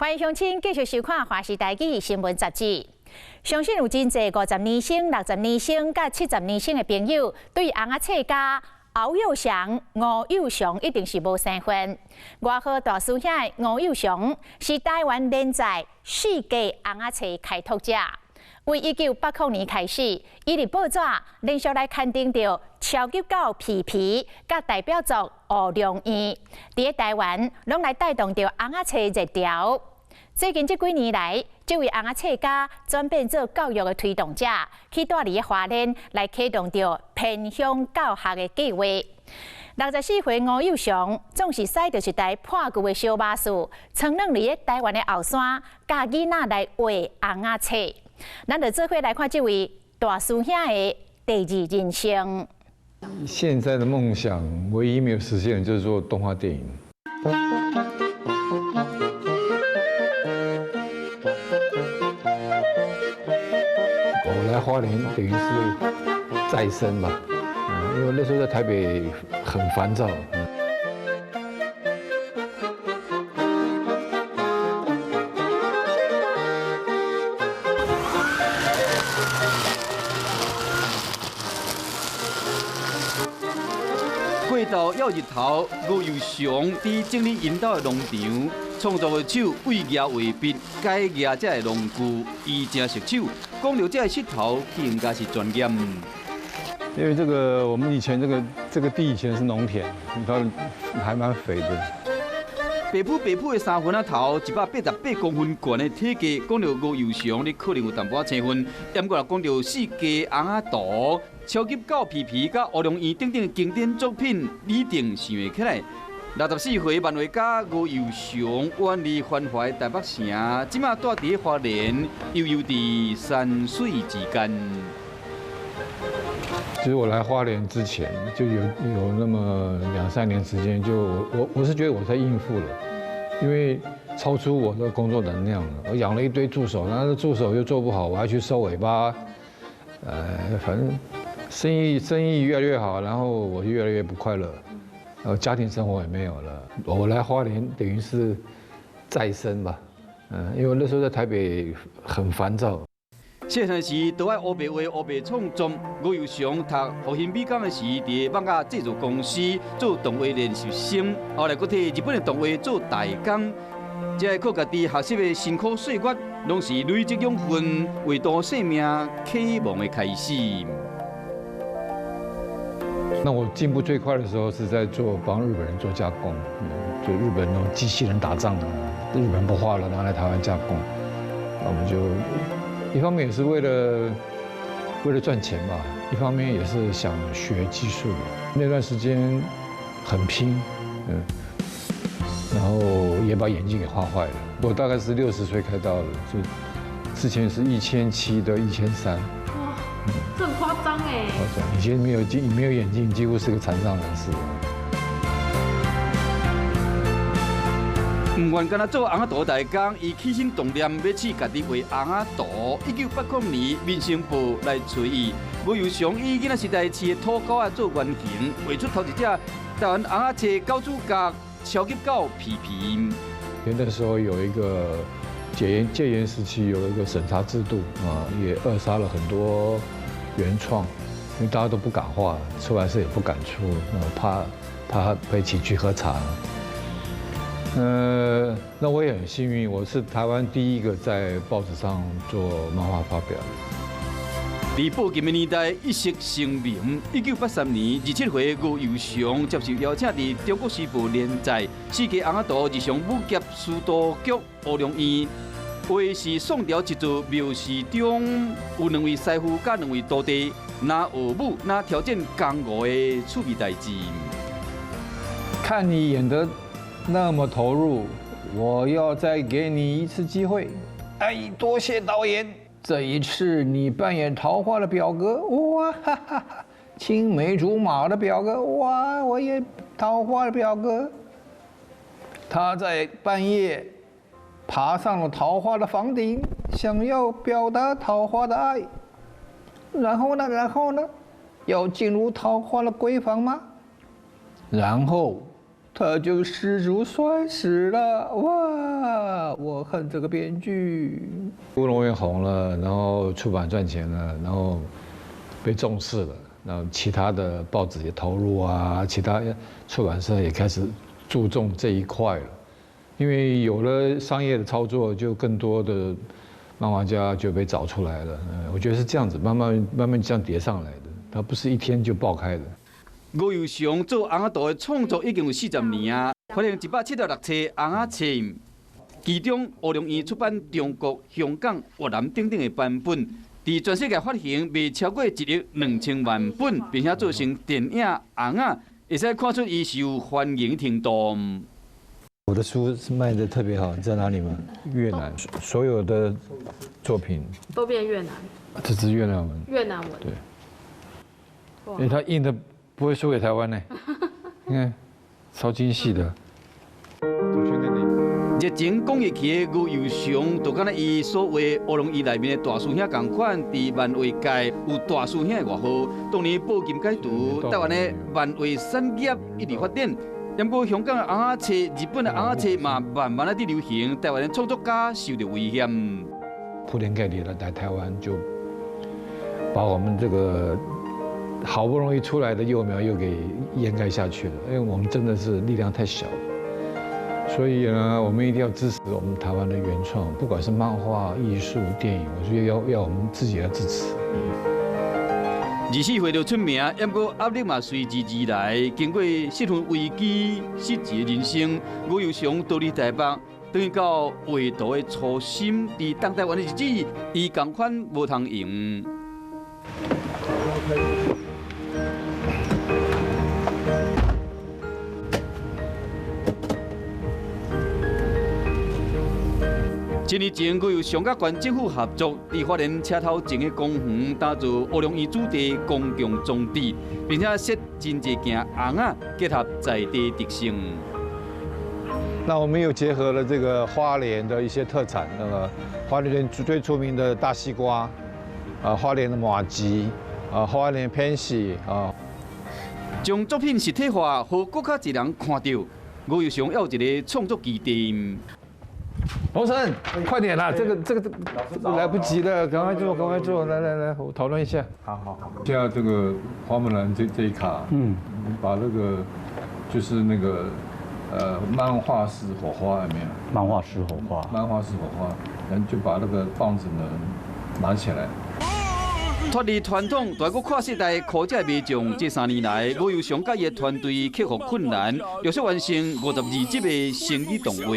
歡迎鄉親繼續收看《華視台語新聞雜誌》。相信有真濟50年生、60年生佮70年生的朋友，對尪仔冊家敖幼祥、吳幼祥一定是無生份。外號大師兄的吳幼祥是台灣連載四格尪仔冊開拓者。為1980年開始，伊佇報紙連續來刊登著超級狗皮皮佮代表作《烏龍院》，佇咧台灣攏來帶動著尪仔冊熱潮。最近這幾年來，這位尪仔冊家轉變做教育的推動者，去蹛佇咧花蓮來啟動著偏鄉教學的計劃。64歲吳幼祥總是駛著一台破舊的小巴士，藏儂佇咧台灣的後山，教囡仔來畫尪仔冊。咱就做伙來看這位大師兄的第二人生。現在的夢想唯一沒有實現，就是做動畫電影。我來花蓮等於是再生吧，因為那時候在台北很煩躁。過晝抑日頭，吳幼祥佇整理𪜶兜的農場，創作的手對夯畫筆，改夯這个農具，伊誠熟手。講著這个穡頭，更加是專業。因為這個，我們以前這個地以前是農田，它還蠻肥的。白殕白殕的三分仔頭，188公分懸的體格，講著吳幼祥，你可能有淡薄仔生份。毋過若講著四格尪仔圖、超級狗皮皮佮烏龍院等等經典作品，你一定想會起來。64歲漫畫家吳幼祥遠離繁華的台北城，這馬蹛佇花蓮，悠悠佇山水之間。其實我來花蓮之前，就有那麼兩三年時間，就我是覺得我在應付了，因為超出我的工作能量了。我養了一堆助手，那助手又做不好，我還去收尾巴，反正生意越來越好，然後我就越來越不快樂，然後家庭生活也沒有了。我來花蓮等於是再生吧，因為那時候在台北很煩躁。細漢時都愛烏白畫、烏白創作。吳幼祥讀復興美工的時，佇漫畫製作公司做動畫練習生，後來閣替日本的動畫做代工。這個靠家己學習的辛苦歲月，攏是累積養分、畫圖生命啟蒙的開始。那我進步最快的時候是在做幫日本人做加工，就日本那種機器人打仗啊，日本人不畫了，拿來台灣加工，那我們就。一方面也是為了賺錢吧，一方面也是想學技術。那段時間很拼，然後也把眼睛給畫壞了。我大概是60歲開刀的，就之前是1700到1300。哇，這很誇張哎！誇張，以前沒有眼鏡，幾乎是個殘障人士。毋願干焦做尪仔圖代工，伊起心動念欲試家己畫尪仔圖。1980年，民生報來揣伊，吳幼祥以囡仔時代飼的土狗仔做原型，畫出頭一隻台灣尪仔冊狗主角超級狗皮皮。那時候有一個戒嚴時期，有一個審查制度啊，也扼殺了很多原創，因為大家都不敢畫，出版社也不敢出，怕被請去喝茶。那我也很幸運，我是台灣第一個在報紙上做漫畫發表。佇報禁的年代一夕成名。1983年27歲，吳幼祥接受邀請，佇《中國時報》連載《四格尪仔圖日常武俠師徒劇烏龍院》，畫是宋朝一座廟寺中有兩位師傅佮兩位徒弟，若學武，若挑戰江湖的趣味代誌。看你演得那麼投入，我要再給你一次機會。哎，多謝導演。這一次你扮演桃花的表哥，哇哈哈，青梅竹馬的表哥，哇，我也桃花的表哥。他在半夜爬上了桃花的房頂，想要表達桃花的愛。然後呢？然後呢？要進入桃花的閨房嗎？然後。他就失足摔死了。哇！我恨这个编剧。乌龙院红了，然后出版赚钱了，然后被重视了，然后其他的报纸也投入啊，其他出版社也开始注重这一块了。因为有了商业的操作，就更多的漫画家就被找出来了。我觉得是这样子，慢慢慢慢这样叠上来的，它不是一天就爆开的。吴又祥做尪仔图的创作已经有40年啊，发行176册尪仔册，其中乌龙院出版中国、香港、越南等等的版本，伫全世界发行卖超过1亿2千万本，并且做成电影尪仔，会使看出伊受欢迎程度。我的书是卖的特别好，你知道哪里吗？越南，所有的作品都变越南。这是越南文。越南文。对。因为他印的不会输给台湾呢，你看，超精细的。热情讲义气的吴又祥，就敢若伊所画乌龙院内面的大师兄仝款，伫漫画界有大师兄的外号。当年报禁解除，台湾的漫画产业一直发展。不过香港的尪仔册、日本的尪仔册嘛，慢慢仔伫流行，台湾的创作家受到威胁。铺天盖地的来台湾，就把我们这个好不容易出来的幼苗又给掩盖下去了。因为我们真的是力量太小了，所以呢，我们一定要支持我们台湾的原创，不管是漫画、艺术、电影，我觉得要我们自己来支持。24岁就出名，不过压力嘛随之而来。经过失份危机、失志的人生，吴又祥逃离台北，转到画图的初心，伫东台湾的日子，伊仝款无通闲。一年前，吴又祥佮县政府合作，伫花莲车头前的公园打造乌龙院主题公共装置，并且设真济件尪仔，结合在地特色。那我们又结合了这个花莲的一些特产，那个花莲最出名的大西瓜，啊，花莲的麻糬，啊，花莲偏喜啊，将作品实体化，予阁较济人看到。吴又祥犹有一个创作基地。龙生，快点啦！这个来不及了，赶快做，赶快做！来来来，我讨论一下。好好好。现在这个花木兰这一卡，把那个就是那个漫画式火花有没有？漫画式火花。漫画式火花，然后就把那个棒子呢拿起来。脱离传统，大国跨世代科技民众，这3年来，吴又祥佮伊的团队克服困难，陆续完成52集的成语动画。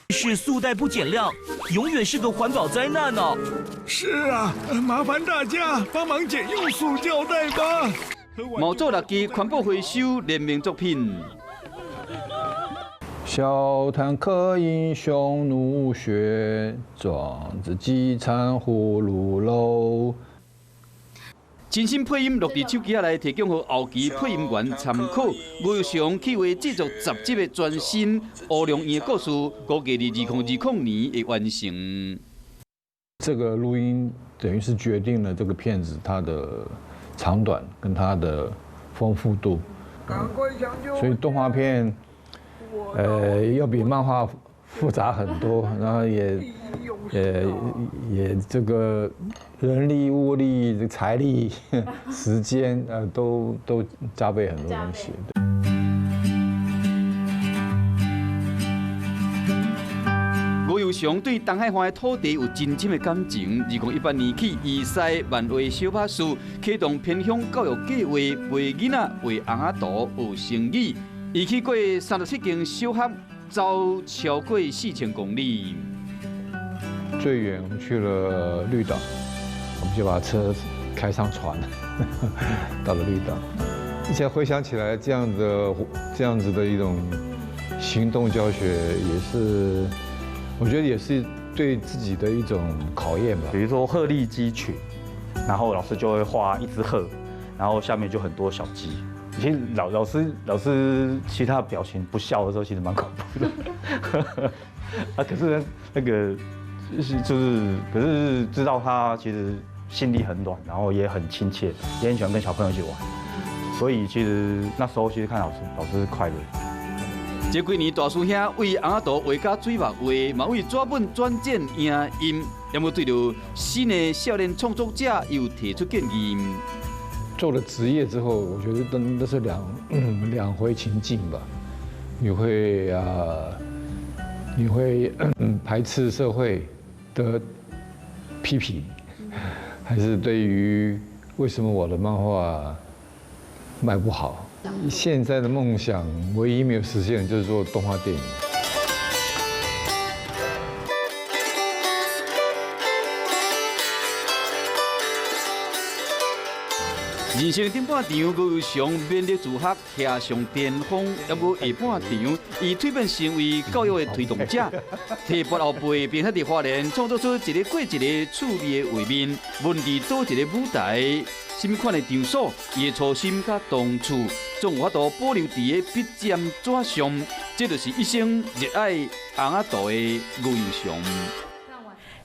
是塑袋不减量，永远是个环保灾难呢。是啊，麻烦大家帮忙减用塑胶袋吧。毛做垃圾环保回收联名作品。小坦克英雄怒血，壮志饥餐葫芦肉。亲身配音录伫手机仔内，提供予后期配音员参考。吴又祥计划制作10集的全新乌龙院的故事，估计伫2020年会完成。这个录音等于是决定了这个片子它的长短跟它的丰富度。所以动画片，要比漫画复杂很多，然后也这个人力、物力、财力、时间，都加倍很多东西。吴又祥对东海岸的土地有真深的感情。2018年起，伊师漫画小拍师启动偏乡教育计划，陪囡仔画尪仔图、学成语。伊去过37间小学，走超过4000公里。最远我们去了绿岛，我们就把车开上船，到了绿岛。现在回想起来，这样子的一种行动教学，也是我觉得也是对自己的一种考验吧。比如说鹤立鸡群，然后老师就会画一只鹤，然后下面就很多小鸡。其实老师其他表情不笑的时候，其实蛮恐怖的。啊，可是那个就是可是知道他其实心里很软，然后也很亲切，也很喜欢跟小朋友一起玩。所以其實那時候其實看老師，老師是快樂。這幾年大師兄為尪仔圖畫甲水墨畫，嘛為紙本轉戰影音，也無對著新的少年創作者又提出建議。做了職業之後，我覺得都是兩回情境吧。你會排斥社會的批評，還是對於為什麼我的漫畫賣不好？現在的夢想唯一沒有實現的就是做動畫電影。人生頂半場，吳又祥勉勵自學，騎上巔峰；猶閣下半場，伊蛻變成為教育的推動者，提拔後輩，並且佇花蓮創作出一个過一个趣味的畫面，文字佗一个舞台，啥物款的場所，伊的初心佮動處，總有法度保留佇个筆尖紙上。這就是一生熱愛尪仔圖的吳又祥。